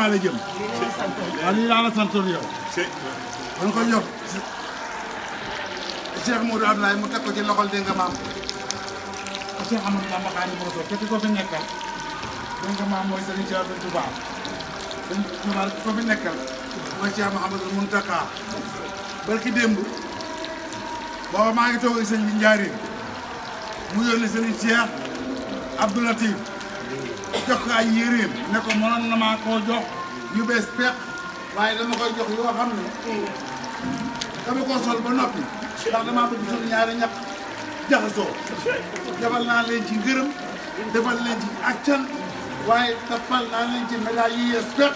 la jëm waaw lii laa la santoon yow dañ ko jox Cheikh Modou Abdoulaye mu teg ko ci loxol dégg nga maam Cheikh Amadou Bamba Khadimou Rassoul te ki ko fi nekkal dégg nga maam mooy Serigne Cheikh Bintou Fall ki ko fi nekkal mooy Cheikh Mouhamadou Mountakha barki démb booba maa ngi toog ak sëñ bi Njaaréem mu yónni Serigne Cheikh Abdou Latif jox ko ay yéreem ne ko mënoon na maa koo jox yu bees peq waaye dama koy jox yoo xam ne dama ko sol ba noppi ndax damaa bëgg sol ñaari ñaq jaxasoo defal naa leen ci ngërëm defal leen ci accan waaye tapal naa leen ci médaille yu yees peq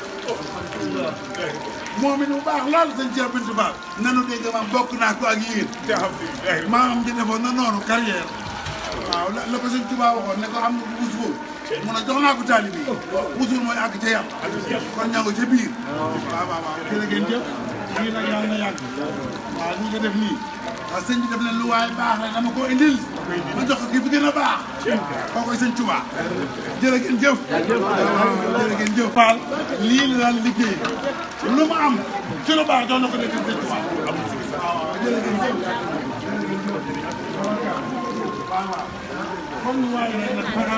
moom it bu baax lool sëñ Cheikh Bintou Fall nanu dégg ma bokk naa ko ak yéen maamam ji defoon na noonu carrière waaw la ko sëñ Tuubaa waxoon ne ko am nga bu usul mun a jox naa ko taalibe yi usul mooy àgg ca yàlla kon ña nga ca biir waaw jërë ngeen jëf lii nag yàlla na yàgg waaw ñu ko def nii waaw sëñ bi def leen lu waaye baax rek dama ko indil ma jox ko kii bi gën a baax koo koy sëñ Tuubaa jërë ngeen jëf jërë ngeen jëf Fall lii la daan liggéey lu mu am ci lu baax jox na ko def sëñ Tuubaa waaw jërë ngeen jëf waaw comme ni waaye nag fexe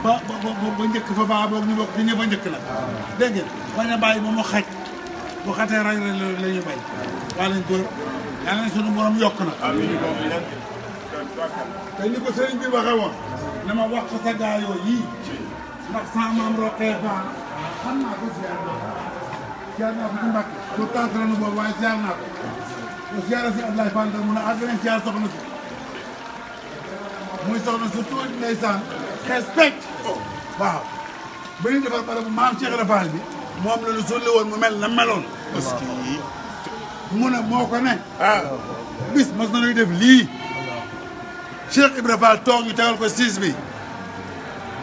ba njëkk fa baax boog ñu bokk ci ñëpp a njëkk nag dégg ngeen bañ a bàyyi ba mu xaj bu xatee rek la ñuy bay waa lañ góor yàlla na sunu borom yokk na te ni ko sëriñ bi waxee woon na ma wax ko sa gaayoo yii ndax sama maam roqee faa xam naa ko siyaar naa ko ci Mbàkke lu tànk la nu boobu waaye siyaar naa ko lu siyaara si Abdoulaye Fall mun a àgg leen siyaar soxna si muy soxna su tuuti ndeysaan respect waaw ba ñu defar bara bu maam Cheikh Rafal bi moom la ñu sulli woon mu mel na meloon parce que mu ne moo ko ne bis mas na ñuy def lii Cheikh Ibra Fall toog ñu tegal ko siis bi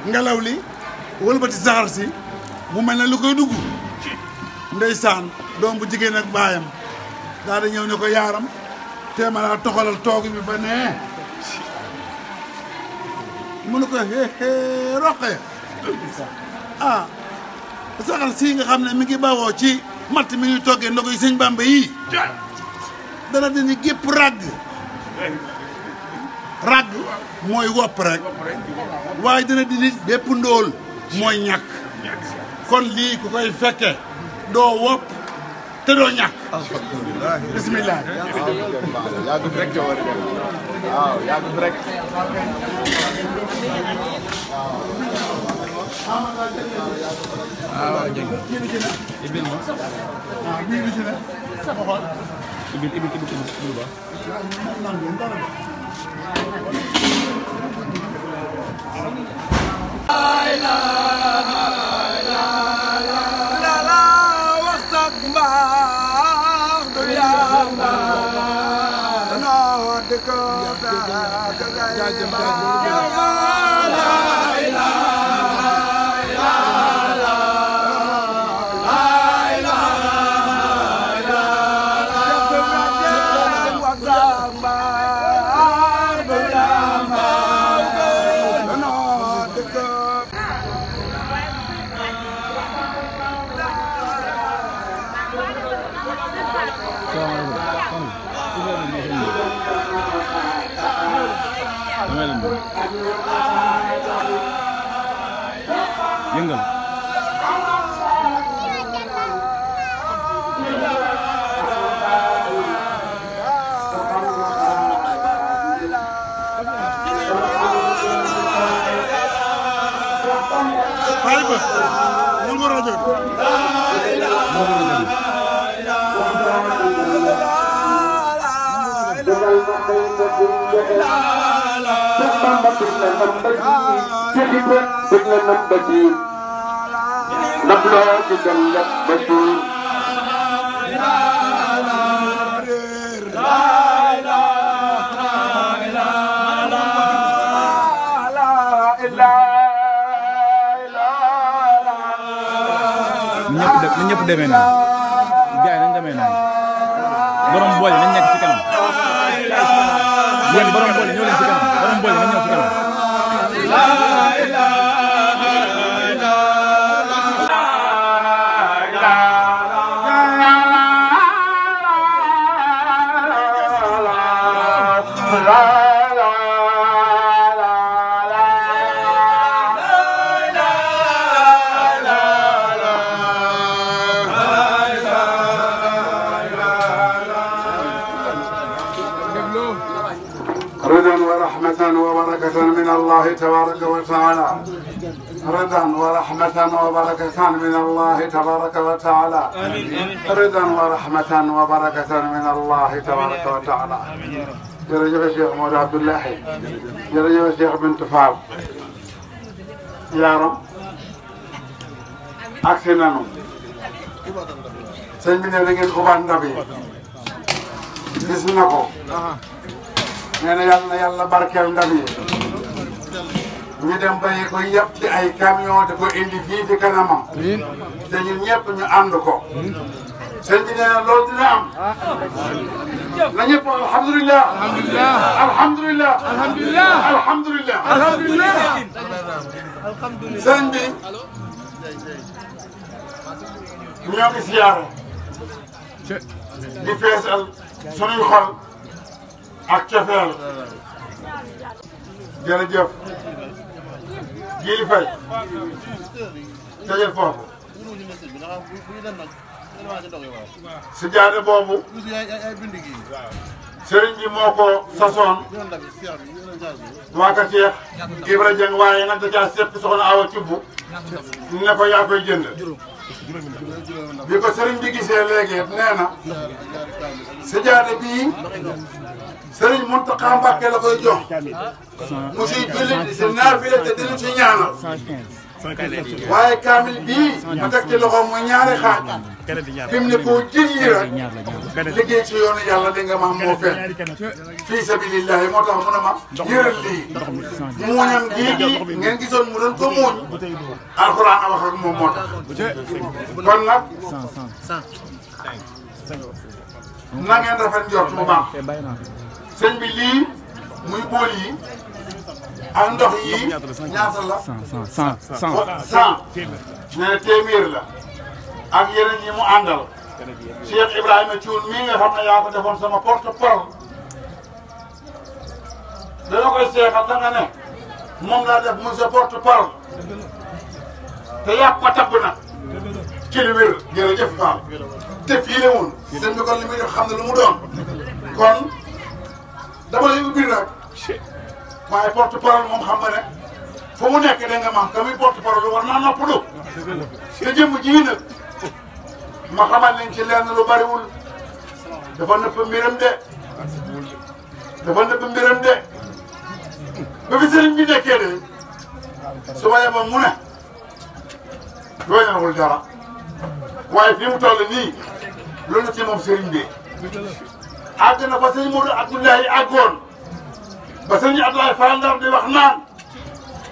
ngelaw li wëlbati saxar si mu mel ne lu koy dugg ndeysaan doom bu jigéen ak baayam daal di ñëw ne ko yaaram teema laa toxalal toog bi ba nee mu ne ko roqee saxar sii nga xam ne mi ngi bawoo ci matt mi ñuy toggee ndox yi sëñ Bamba yii dana dini gépp ràgg mooy wopp rek waaye dana dini bépp ndóol mooy ñàkk kon lii ku koy fekke doo wopp te doo ñàkk bismillah yaa dugg rek waaw yaa dugg rek waaw jëng ibil ma waaw bii bi ci ne ibil ba yëngal bàyyi ba ñu ngi rajo ñëpp demee na gars yi dañ demee na borom boole nañ nekk ci kanam yéen borom boole ñëw leen ci kanam borom boole nañ ñëw ci kanam رضا ورحمة وبركة من الله تبارك وتعالى رضا ورحمة وبركة من الله تبارك وتعالى رضا ورحمة وبركة من الله تبارك وتعالى jërëjëf Cheikh Modou Abdoulahi jërëjëf Cheikh Bintou Fall yaaram agsi nanu sëñ bi ne da ngeen ubaat ndab yi gis na ko nee na yàlla barkeel ndab yi ñu dem bayi ko yëpp ci ay camion di ko indi fii ci kanamam te ñun ñëpp ñu ànd ko sëñ bi nee na loolu dina am na ñëpp alhamdulilah alhamdulilah alhamdulilah alhamdulilah alhamdulilah sëñ bi ñoo ngi siyaare di feesal sunuy xol ak cofeel jërëjëf Jili Faye tëjal foofu si jaade boobu sëriñ bi moo ko sasoon waa ka Cheikh Ibra Dieng waaye nag da caa sepp soxna Awa Thioub ne ko yaa koy jënd bi ko sëriñ bi gisee léegi nee na si jaade bii sëriñ Mountakha Mbacké la koy jox mu siy jullit si naafile te dinu si ñaanal waaye kaamil bii ma teg ci loxoom muy ñaari xaaj fi mu ne koo jël yi rek liggéey ci yoonu yàlla da nga ma moo feeñ fii sabilillahi moo tax mu ne ma yëral lii muuñam gii ngeen gisoon mu doon ko muuñ alxuraan a wax ak moom moo tax kon nag na ngeen rafet njort bu baax sëñ bi lii muy bool yi ak ndox yi ñaata la 100 nee na téeméer la ak yeneen yi mu àndal Cheikh Ibrahima Thioune mii nga xam ne yaa ko defoon sama porte-parole dana koy seexal da nga ne moom laa def monsieur porte-parole te yàpp ma tabb nag ci lu wér jërëjëf Fall te fii la woon sëñ bi kon li muy def xam ne lu mu doon kon dama lay ubbi nag waaye porte-parole moom xam nga ne fu mu nekk da nga maam ka muy porte-parole war naa noppalu te jëmm ji nag ma xamal leen ci lenn lu bariwul dafa nëpp mbiram de dafa nëpp mbiram de ba fi sëriñ bi nekkee de su ma yeboon mu ne doyalewul dara waaye fii mu toll nii loolu ci moom sëriñ bi àgg na fa sëñ Modou Abdoulaye àggoon ba sëñ Abdoulaye Fall Ndar di wax naan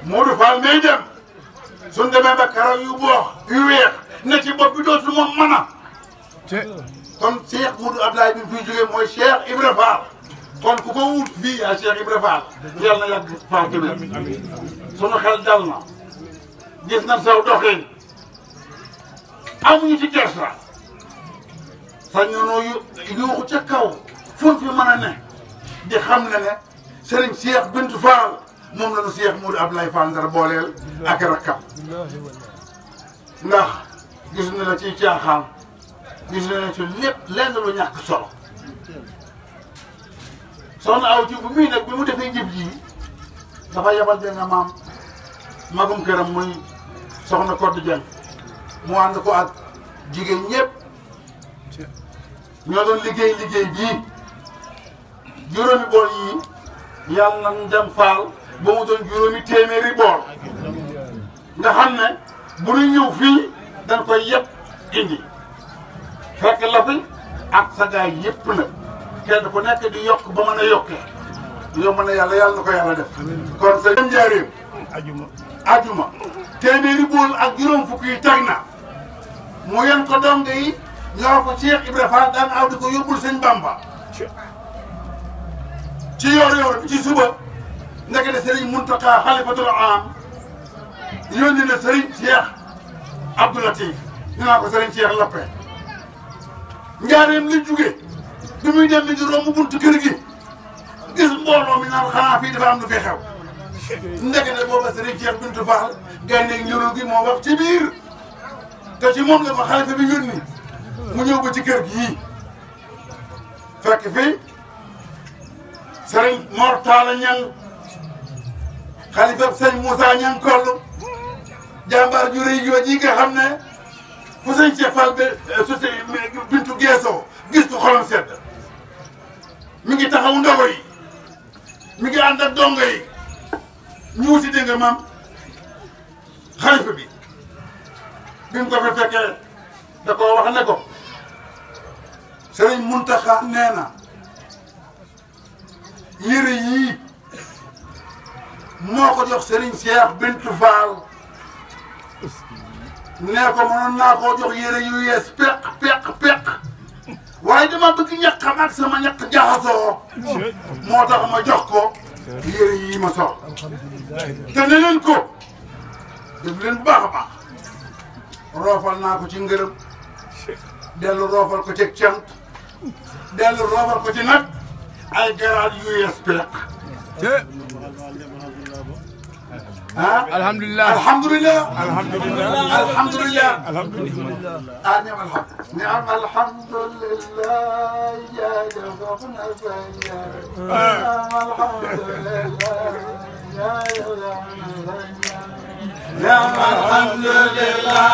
Modou Fall may dem suñ demee ba karaw yu boox yu weex ne ci bopp bi dootul moom mën a kon Cheikh Modou Abdoulaye bi mu fiy jógee mooy Cheikh Ibra Fall kon ku ko wut fii à Cheikh Ibra Fall yàlla na yàgg Fall tamit sunu xel dal na gis nañ saw doxin amuñu ci kersa sañ ñoo yuuxu ca kaw fu fi mën a ne di xam ne ne Serigne Cheikh Bintou Fall moom la ñu Cheikh Modou Abdoulaye Fall Ndar booleel ak rakkam ndax gis na la ciy caaxaan gis na la ci lépp lenn lu ñàkk solo soxna Awa Thioub mii nag bi mu defee jëf ji dafa yebal de nga maam magum këram muy soxna Codé Dieng mu ànd ko ak jigéen ñëpp ñoo doon liggéey bii juróomi bool yii yàlla nañ dem Fall ba mu doon juróomi téeméeri bool nga xam ne bu ñu ñëw fii dañ koy yëpp indi fekk la fi ak sa gaay yëpp nag kenn ku nekk di yokk ba mën a yokkee yomb na yàlla na ko yàlla def kon sa dem njaareem ajuma téeméeri bool ak juróom fukk yi teg na mu yen ko donge yi ñoo ko Cheikh Ibra Fall daan aw di ko yóbbul sëñ Bamba ci yor bi ci suba ndekete Serigne Mountakha xalifatul am yónni na Serigne Cheikh Abdou Latif ñu naa ko Serigne Cheikh Lappé njaareem li jóge bi muy dem mi di romb buntu kër gi gis mbooloo mi naan xanaa fii dafa am lu fi xew ndekete booba Serigne Cheikh Bintou Fall gaynde njurul gi moo wax ci biir te ci moom la ma xalifa bi yónni mu ñëw ba ci kër gi fekk fii Serigne Mor Talla Niang xalifa sëñ Moussa Niang Koll jàmbaar ju rëy jooju nga xam ne fu sëñ Cheikh Fall su bintu geesoo gis ko xolam sedd mi ngi taxaw ndogo yi mi ngi ànd ak dongo yi ñu wuti dégg nga maam xalifa bi mu ko fa fekkee da koo wax ne ko Serigne Mountakha nee na yére yii moo ko jox Serigne Cheikh Bintou Fall nee ko mënoon naa koo jox yére yu yees peq waaye dama bëgg ñaqam ak sama ñaq jaxasoo moo tax ma jox ko yére yii ma sol te ne leen ko def leen bu baax a baax roofal naa ko ci ngërëm dellu roofal ko ci cant dellu roofal ko ci nag ay garaat yu yees peq ah alhamdulilah alhamdulilah alhamdulilah alhamdulilah alhamdulilah ah ni'am alhamdulilah jaajëf soxna Seye ni'am alhamdulilah ni'am alhamdulilah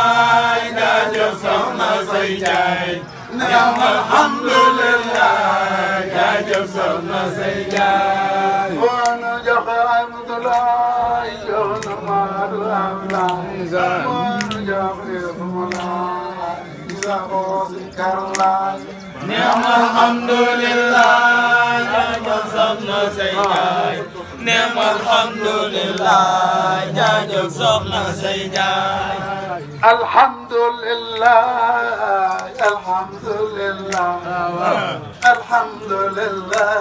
jaajëf soxna Seye ni'am alhamdulilah jaajëf soxna Seye woonu joxe Alhamdulilah joonu maadu Abdoulaye woonu joxe Alhamdulilah isa oosi karlaay ni'am alhamdulilah jaajëf soxna Seye ni'am alhamdulilah jaajëf soxna Seye alhamdulilah alhamdulilah alhamdulilah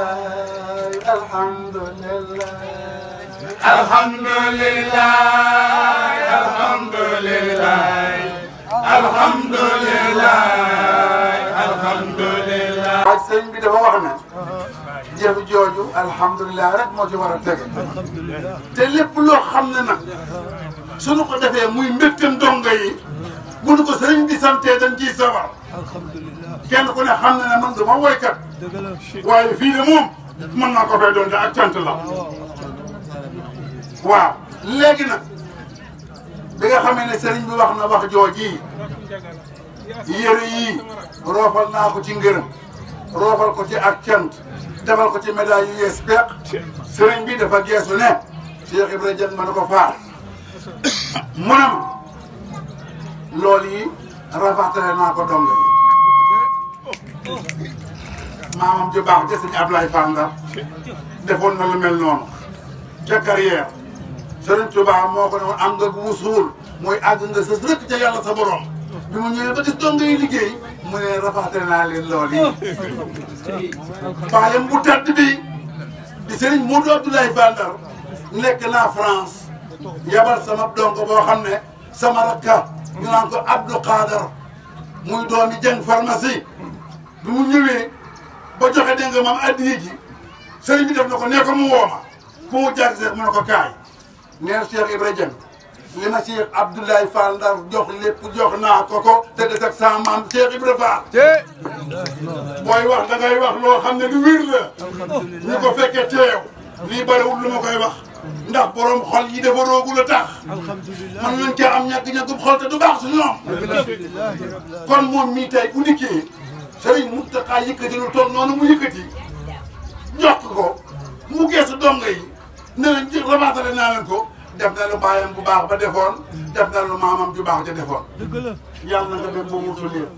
alhamdulilah alhamdulilah alhamdulilah alhamdulilah waaye sëñ bi dafa wax ne jëf jooju alhamdulilah rek moo ci war a tege te lépp loo xam ne nag suñu ko defee muy mbégteem dongo yi bu nu ko sëriñ bi santee dañ ciy sawar kenn ku ne xam ne ne man dama woykat waaye fii de moom mën naa ko fay doon te ak cant la waaw léegi nag bi nga xamee ne sëriñ bi wax na wax jooji yére yii roofal naa ko ci ngërëm roofal ko ci ak cant defal ko ci médaille yu yees peq sëriñ bi dafa geesu ne Cheikh Ibrahima Dieng ma ne ko faar mu ne ma loolu yi rafatale naa ko donga yi maamam ju baax ja sëñ Ablaye Fall Ndar defoon na lu mel noonu ca carrière Sëriñ Tuubaa moo ko ne woon am nga wusuul mooy àgg nga sës rëkk ca yàlla sa borom bi mu ñëwee ba gis donga yi liggéey mu ne rafatale naa leen loolu yi baayam bu tedd bi di Sëriñ Modou Abdoulaye Fall Ndar nekk naa France yabal sama dongo boo xam ne sama rakka ñu naan ko Abdou Khader muy doomi Dieng pharmacie bi mu ñëwee ba joxe dégg nga maam addiya ji sëriñ bi def na ko nee ko mu wooma ku mu jàgg seex mu ne ko kaay neel Cheikh Ibrahima Dieng li ma Cheikh Abdoulaye Fall Ndar jox lépp jox naa ko te des ak sama maam Cheikh Ibrahima Fall booy wax da ngay wax loo xam ne lu wér la ñu ko fekkee teew lii bariwul lu ma koy wax ndax borom xol yi dafa roogu la tax man nañ cee am ñàkk-ñàkkub xol te du baax su ñoom kon moom mii tey bu dikkee Serigne Mountakha yëkkati lu toll noonu mu yëkkati jox ko mu geesu dongo yi ne leen rabatale naa leen ko def na lu baayam bu baax ba defoon def na lu maamam ju baax ja defoon yàlla na nga dem ba wutu leen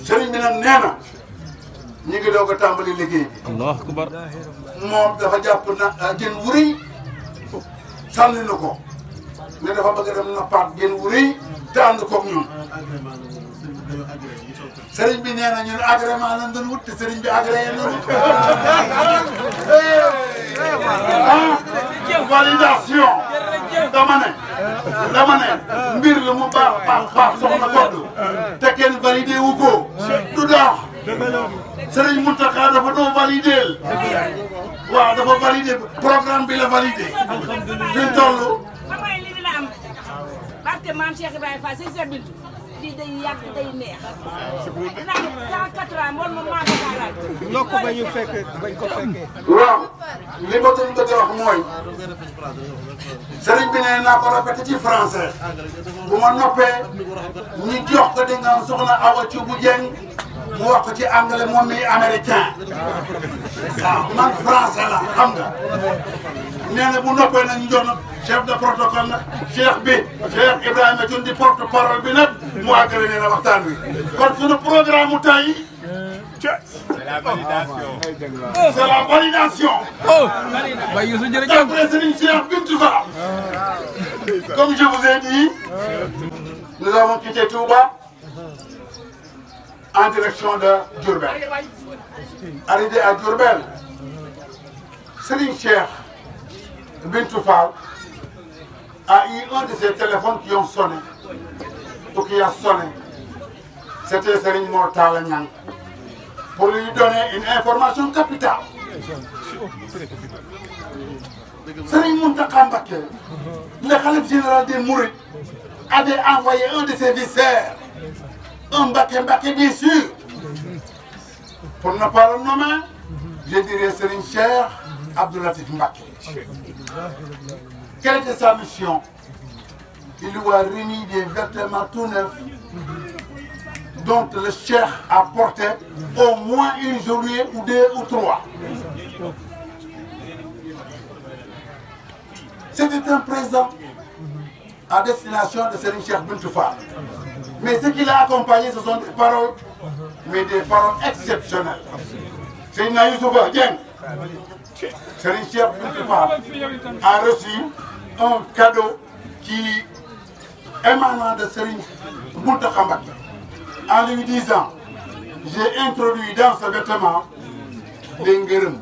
Serigne bi nag nee na ñu ngi doog a tàmbali liggéey bi. Allahu akbar. moom dafa jàpp na jën wu rëy sànni na ko ne dafa bëgg a dem nappaat jën wu rëy te ànd koog ñun. sëriñ bi nee na ñun agrément lañ doon wut te sëriñ bi agréé na wut. validation. dama ne mbir la mu baax soxna Koddu te kenn validé wu ko du dox. Serigne Mountakha dafa doo validé waaw dafa validé programme bi la validé fi mu toll. xam nga li dina am parce que maam Cheikh Ibrahima Fall Sëñ Cheikh Bintou lii day yàgg day neex. dinaa ne 104 ans moom maa ko ndokk ba ñu fekk bañ ko fekkee. waaw li ma doon bëgg a wax mooy sëriñ bi ne naa ko répété ci français bu ma noppee ñu jox ko di nga soxna Awa ci bu Dieng mu wax ko ci anglais moom mi américain waaw man français la xam nga nee na bu noppee nag ñu jox nag chef de protocole nag Cheikh Ibrahima Thioune di porte parole bi nag mu àggale nee na waxtaan wi kon suñu programme mu temps yi c'est la validation. C'est la validation. oh Baye Youssou jërëjëf. D'après Serigne Cheikh Bintou Fall. Comme je vous ai dit, nous avons quitté Touba en direction de Diourbel. Arrivé à Diourbel, Serigne Cheikh Bintou Fall a eu un de ses téléphones qui ont sonné, ou qui a sonné. C'était Serigne Mor Talla Niang, pour lui donner une information capitale. Serigne Mountakha Mbacké, le khalife général des Mourides, avait envoyé un de ses vicaires, un Mbacké bien sûr. Pour ne pas le nommer, je dirais Serigne Cheikh Abdou Latif Mbacké. Quelle était sa mission? Il lui a remis des vêtements tout neufs dont le cheikh a porté au moins une journée ou deux ou trois. C'était un présent à destination de Serigne Cheikh Bintou Fall. Mais ce qui l'a accompagné, ce sont des paroles, mais des paroles exceptionnelles. Serigne Youssoufa Dieng, Serigne Cheikh Bintou Fall a reçu un cadeau qui émanant de Serigne Mountakha Mbacké. En lui disant, j'ai introduit dans ce vêtement des ngërëm,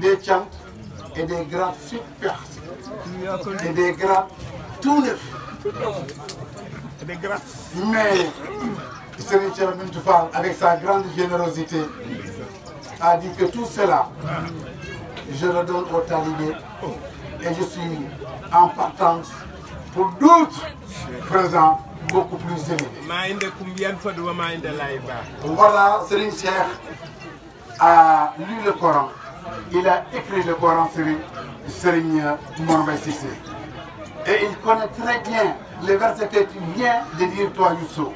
des chants et des grades super et des grades tout neufs. Mais Serigne Cheikh Bintou Fall, avec sa grande générosité, a dit que tout cela, je le donne aux talibés et je suis en partance pour d'autres présents beaucoup plus élevés. Voilà, Serigne Cheikh a lu le Coran. Il a écrit le Coran, Serigne Mor Mbaye Cissé. Et il connaît très bien les versets que tu viens de dire, toi, Youssou.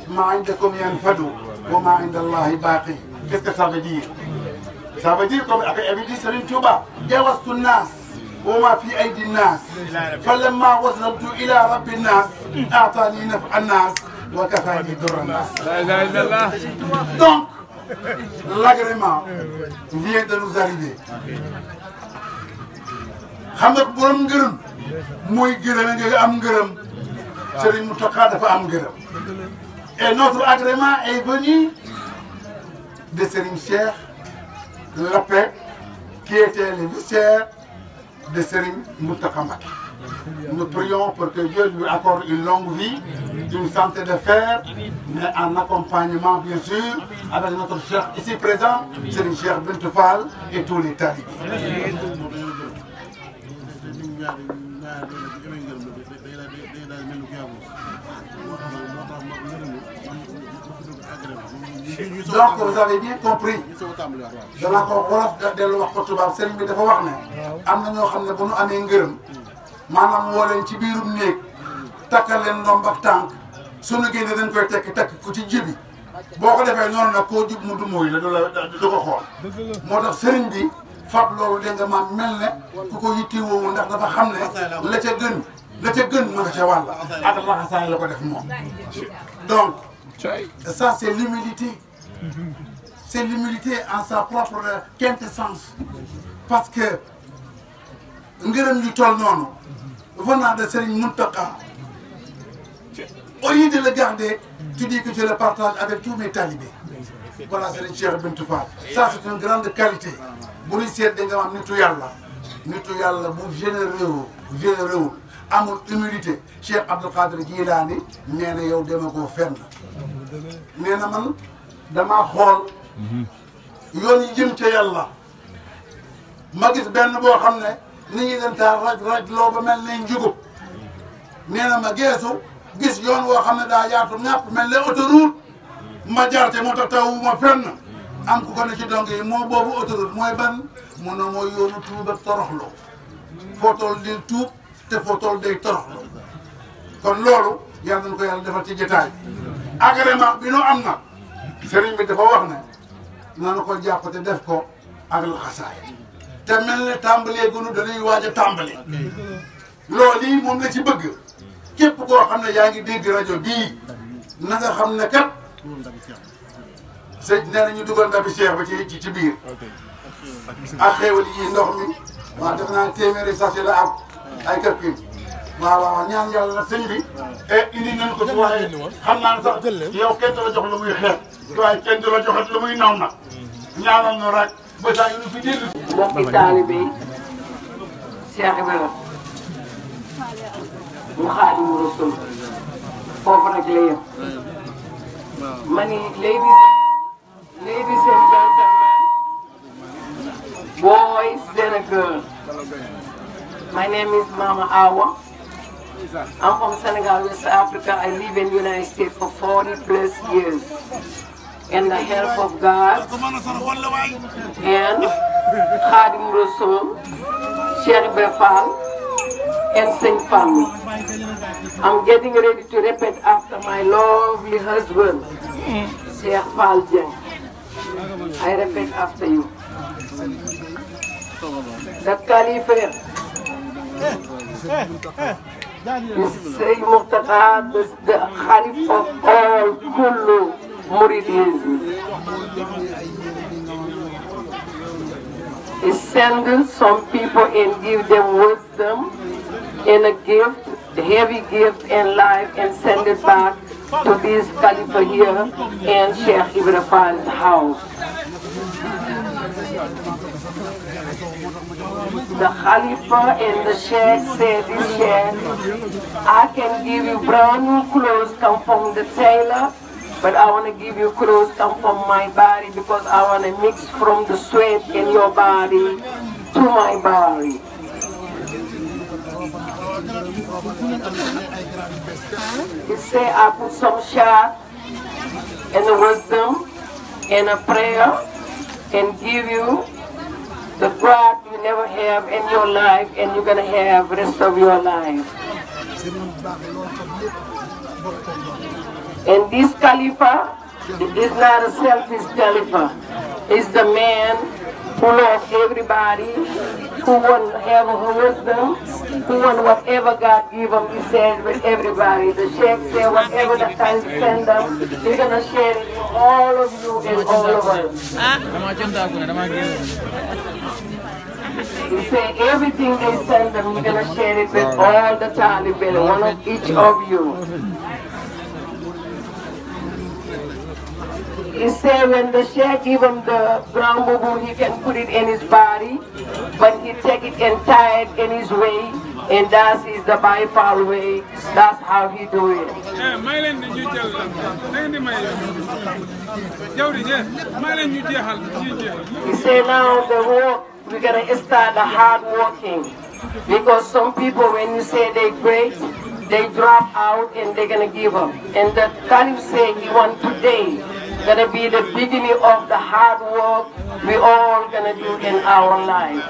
Ma indakum yanfadu wa ma indallahi baqi. Qu'est-ce que ça veut dire? Ça veut dire, comme avait dit Serigne Touba, jawastu nas wa ma fi aydi nas. Falamma wasaltu ila rabbi nas, a'tani naf'a nas wa kafani durra nas. Donc, l'agrément vient de nous arriver. Xam nga borom ngërëm mooy gërëm nga am ngërëm. Serigne Mountakha dafa am ngërëm. Et notre agrément est venu de Serigne Cheikh Lappé, qui était le vicaire de Serigne Mountakha Mbacké. Nous prions pour que Dieu lui accorde une longue vie, une santé de fer, mais en accompagnement bien sûr avec notre cheikh ici présent, Serigne Cheikh Bintou Fall et tous les talibés. Donc vous avez bien compris. Danaa ko wolof dellu wax ko tubaab sëriñ bi dafa wax ne am na ñoo xam ne bu nu amee ngërëm maanaam woo leen ci biirum néeg takkal leen ndomb ak tànk sunu génne dañ koy tekk ko ci jibi boo ko defee noonu nag koo jub mu du mooy la du ko xool. moo tax sëriñ bi fab loolu dégg nga maam mel ne ku ko yittewoo ndax dafa xam ne la ca gën ma nga ca wàll ak laxasaay la ko def moom. Donc ça c'est l'humilité. C'est l'humilité en sa propre quintessence. Parce que ngërëm yu toll noonu venant de Serigne Mountakha, au lieu de le garder, tu dis que je le partage avec tous mes talibés. Voilà Serigne Cheikh Bintou Fall. Ça c'est une grande qualité. Bu ñu seet da nga am nitu yàlla bu généreux amul humilité. Cheikh Abdou Khadir Jilani nee na yow dema koo fenn. Nee na man damaa xool yoon yi jëm ca yàlla ma gis benn boo xam ne nit ñi dañ taa raj loo ba mel ne njugub nee na ma geesu gis yoon woo xam ne daa yaatu ñàpp mel ne autoroute ma jaar te moo tax tawu ma fenn am ku ko ne ci dong yi moo boobu autoroute mooy ban mu ne mooy yoonu tuub ak toroxlu foo toll di tuub te foo toll day toroxlu kon loolu yàlla nañu ko yàlla defal ci jotaay agrément bi nu am na sëriñ bi dafa wax ne nanu ko jàpp te def ko ak laxasaay te mel ne tàmbalee gunu dañuy waaj a tàmbali loolu yi moom la ci bëgg képp koo xam ne yaa ngi dégg rajo bii na nga xam ne kat sëñ nee na ñu dugal ndabi Cheikh ba ci biir ak xéewal yi ndox mi waaw def naa téeméeri sachet la ak ay kërkin waaw ñaan yàlla nag sëñ bi indi nañ ko ci waaye xam naa ne sax yow kenn du la jox lu muy xeet waaye kenn du la joxat lu muy naw nag ñaanal ñu rek ba saa yu ñu fi dégg mbokki taalibe yi Cheikh Ibrahima mu Xaadimu Rasuul foofu rek la yem ma ni ladies and gentlemen, boys and girls, my name is Mama Awa. I'm from Senegal, West Africa. I live in the United States for 40 plus years. And the help of God and Khadim Rasoul, Cheikh Fall, and Saint Family. I'm getting ready to repeat after my lovely husband, Cheikh Fall Jeng. I repeat after you. The Caliph is Sayyid Muqtada, the Khalif of all Kullu Muridism. He sends some people and give them wisdom and a gift, a heavy gift and life, and send it back to this Khalifa here and Sheikh Ibrahim's house. The Khalifa and the Sheikh said, this Sheikh, I can give you brand new clothes come from the tailor, but I want to give you clothes come from my body because I want to mix from the sweat in your body to my body. He said, I put some shot and a wisdom and a prayer and give you the God you never have in your life and you're going to have the rest of your life. And this Khalifa is not a selfish Khalifa. It's the man who loves everybody, who want to have a wisdom, who want whatever God give him, he shares with everybody. The Sheikh said whatever the time send them, he's going to share it with all of you and all of us. He said everything they send them, he's going to share it with all the Taliban, one of each of you. He said when the Sheikh give him the brown bubu, he can put it in his body, but he take it and tie it in his way, and that is the byfall way. That's how he do it. He said now the work, we're going to start the hard working, because some people when you say they great, they drop out and they're going to give up. And the Caliph said he want today gonna be the beginning of the hard work we all gonna do in our life.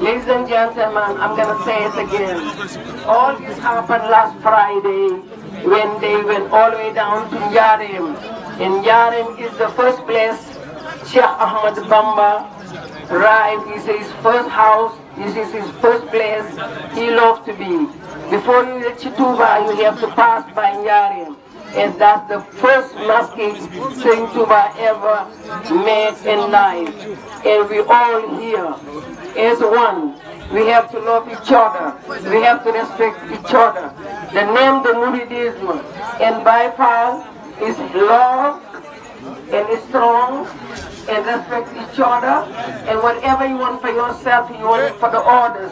Ladies and gentlemen, I'm gonna say it again. All this happened last Friday when they went all the way down to Yarim. And Yarim is the first place Sheikh Ahmad Bamba arrived. This is his first house. This is his first place he loved to be. Before you reach Tuba, you have to pass by Yarim. And that's the first mosque Saint Tuba ever made in life. And we all here as one. We have to love each other. We have to respect each other. The name the Muridism and by far is love and is strong and respect each other. And whatever you want for yourself, you want it for the others.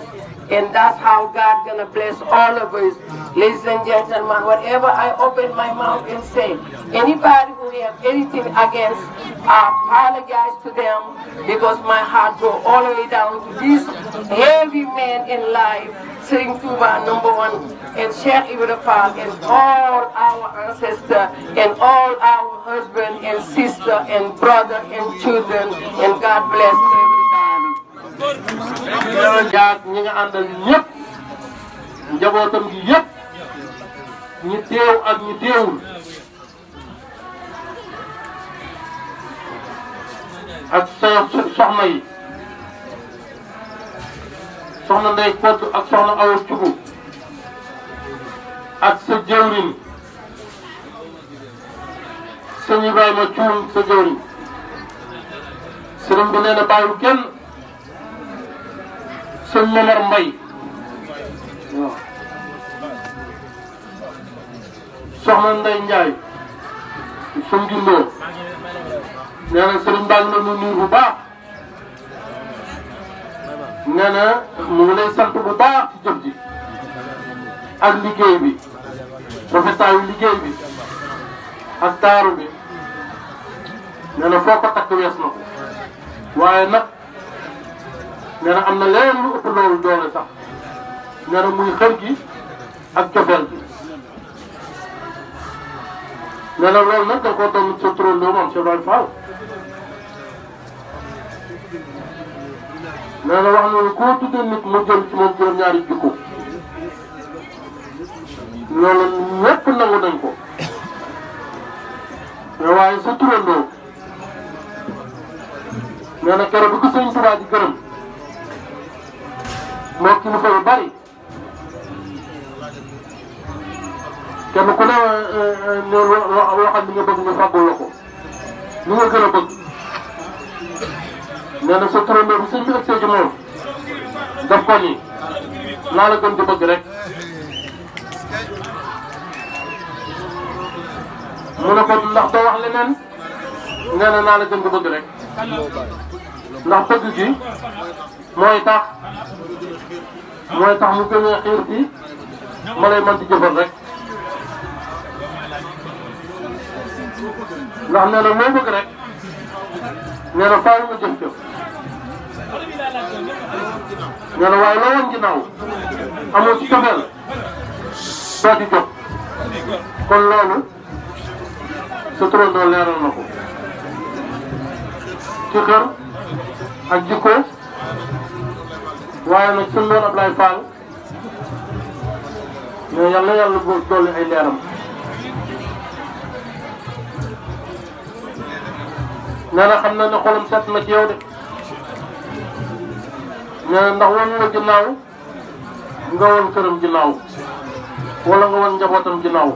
And that's how God gonna bless all of us. Ladies and gentlemen, whatever I open my mouth and say, anybody who have anything against, I apologize to them because my heart goes all the way down to this heavy man in life, Serigne Touba #1, and Cheikh Ibra Fall, and all our ancestors, and all our husband and sister and brother and children, and God bless everybody. jaag ñi nga àndal ñëpp njabootam gi yëpp ñi teew ak ñi teewul ak sa soxna yi soxna Ndey Kodd ak soxna Awa Cugu ak sa jëwriñ sëñ Ibrahima Cuun sa jëwriñ sëriñ bi nee na bàyyiwul kenn sëñ Momar Mbay waaw soxna Ndey Njaay sëñ Gindoo nee na sëriñ baa ngi la nuyu bu baax nee na mu ngi lay sant bu baax ci jëf ji ak liggéey bi rafetaayu liggéey bi ak taaru bi nee na foo ko takk wees na ko waaye nag nee na am na leneen lu ëpp loolu doole sax nee na muy xër gi ak cofeel gi nee na loolu nag da koo doon sa turandoo moom Cheikh Ibrahima Fall nee na wax na ne koo tuddee nit mu jël ci moom juróom-ñaari jikko loolu ñëpp nangu nañ ko mais waaye sa turandoo nee na keroog bi ko sëñ Tuubaa di gërëm moo kilifa yu bari kenn ku ne waxal li nga bëgg ñu fàggul la ko li nga gën a bëgg nee na sa turandoo bi sëñ bi ak ci moom daf ko ni laa la gën di bëgg rek mu ne ko ndax doo wax leneen nee na naa la gën di bëgg rek ndax bëgg gi mooy tax mu gën a xiir ci ma lay mën di jëfal rek ndax nee na moo bëgg rek nee na faaw nga jëf jëf nee na waaye loo woon ginnaaw amoo ci cofeel doo ci jóg kon loolu sa turandoo leeral na ko ci xër ak jikko waaye nag suñu doon Ablaye Fall mais yàlla dolli ay leeram nee na xam na ne xolam set na ci yow de nee na ndax wan nga ginnaaw nga woon këram ginnaaw wala nga woon njabootam ginnaaw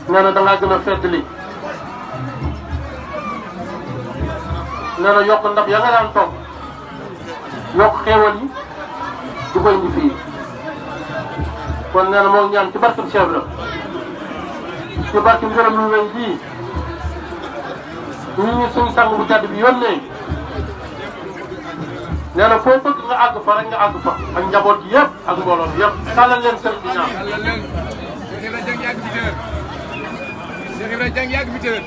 nee na da ngaa gën a feddali nee na yokk ndax ya nga daan toog yokk xéewal yi du koy indi fii kon nee na moo ñaan ci barkeb Cheikh la ci barkeb ngërëm lu wéy bii ñu suñu sang bu tedd bi yónnee nee na foo bëgg nga àgg fa rek nga àgg fa ak njaboot gi yëpp ak mbooloo bi yëpp tàllal leen sëriñ bi ñaan. Cheikh Ibrahima Dieng yàgg fi tëwër.